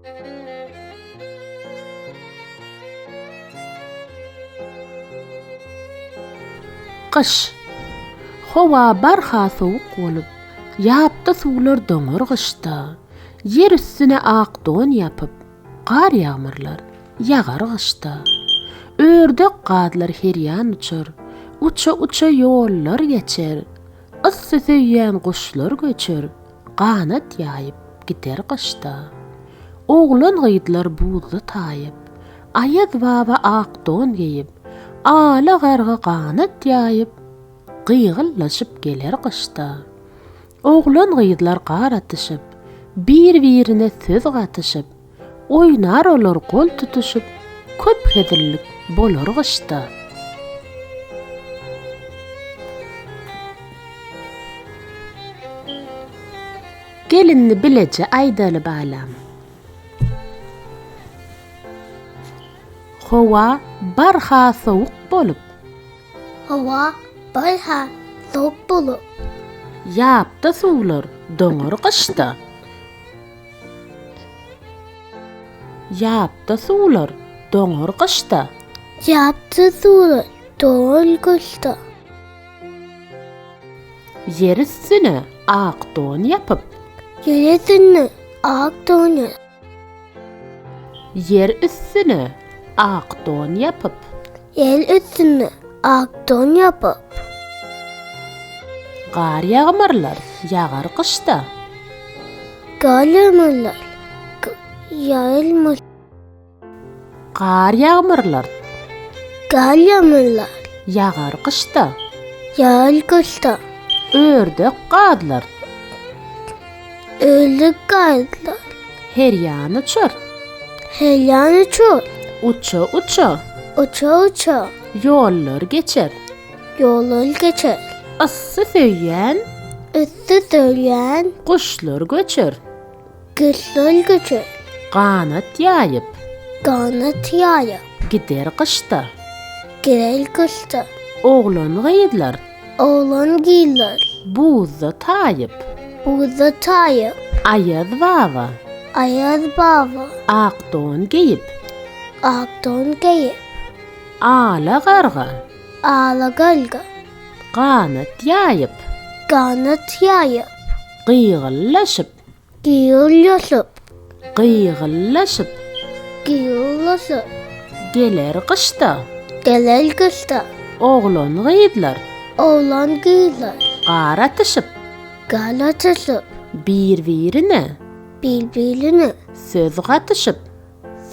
Gyş. Howa barha sowuk bolup, ýapda suwlar doňar gyşda. Ýer üstüne ak don ýapyp, gar ýagmyrlar ýagar gyşda. Ördek gazlar her ýan uçar, uça-uça ýollar geçer. Yssy söýýän guşlar göçer, ganat ýaýyp gider gyşda. Oglan-gyzlar buzda taýyp, Aýaz baba ak don geýip, ala garga ganat ýaýyp, gygyllaşyp geler gyşda. Oglan-gyzlar gar atyşyp, bir-birine söz gatyşyp, oýnar olar gol tutuşyp, köp hezillik bolar gyşda. Gel indi bileje aýdaly balam. Howa barha sowuk bolup. Howa barha sowuk bolup. Ýapda suwlar doňar gyşda. Ýapda suwlar doňar gyşda. Ýapda suwlar doňar gyşda. Ýer üstüne ak don ýapyp. Ýer üstüne ak don ýapyp. Ýer üstüne ak don ýapyp. Ýer üstüne ak don ýapyp. Gar ýagmyrlar ýagar gyşda. Gar ýagmyrlar ýagmyr. Gar ýagmyrlar. Gar ýagmyrlar. Ýagar gyşda. Ýagar gyşda. Ördek gazlar. Ördek gazlar. Her ýan uçar. Her ýan uçar. Uça uça. Uça uça. Ýollar geçer. Ýollar geçer. Yssy söýýän. Yssy söýýän. Guşlar göçer. Gyşlar göçer. Ganat ýaýyp. Ganat ýaýyp. Gider gyşda. Gider gyşda. Oglan-gyzlar. Oglan-gyzlar. Buzda taýyp. Buzda taýyp. Aýaz baba. Aýaz baba. Ak don geýip. Ak don geýip. Ala garga. Ala garga. Ganat ýaýyp. Ganat ýaýyp. Gygyllaşyp. Gygyllaşyp. Gygyllaşyp. Gygyllaşyp. Geler gyşda. Geler gyşda. Oglan-gyzlar. Oglan-gyzlar. Gar atyşyp. Gar atyşyp. Bir-birine. Bir-birine. Söz gatyşyp.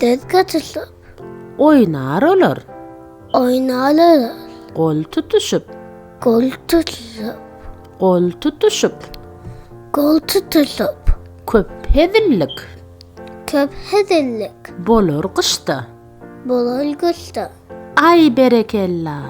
Söz gatyşyp. Oýnar olar. Oýnar olar. Gol tutuşyp. Gol tutuşyp. Gol tutuşyp. Gol tutuşyp. Köp hezillik. Köp hezillik. Bolar gyşda. Bolar gyşda. Aý berekella.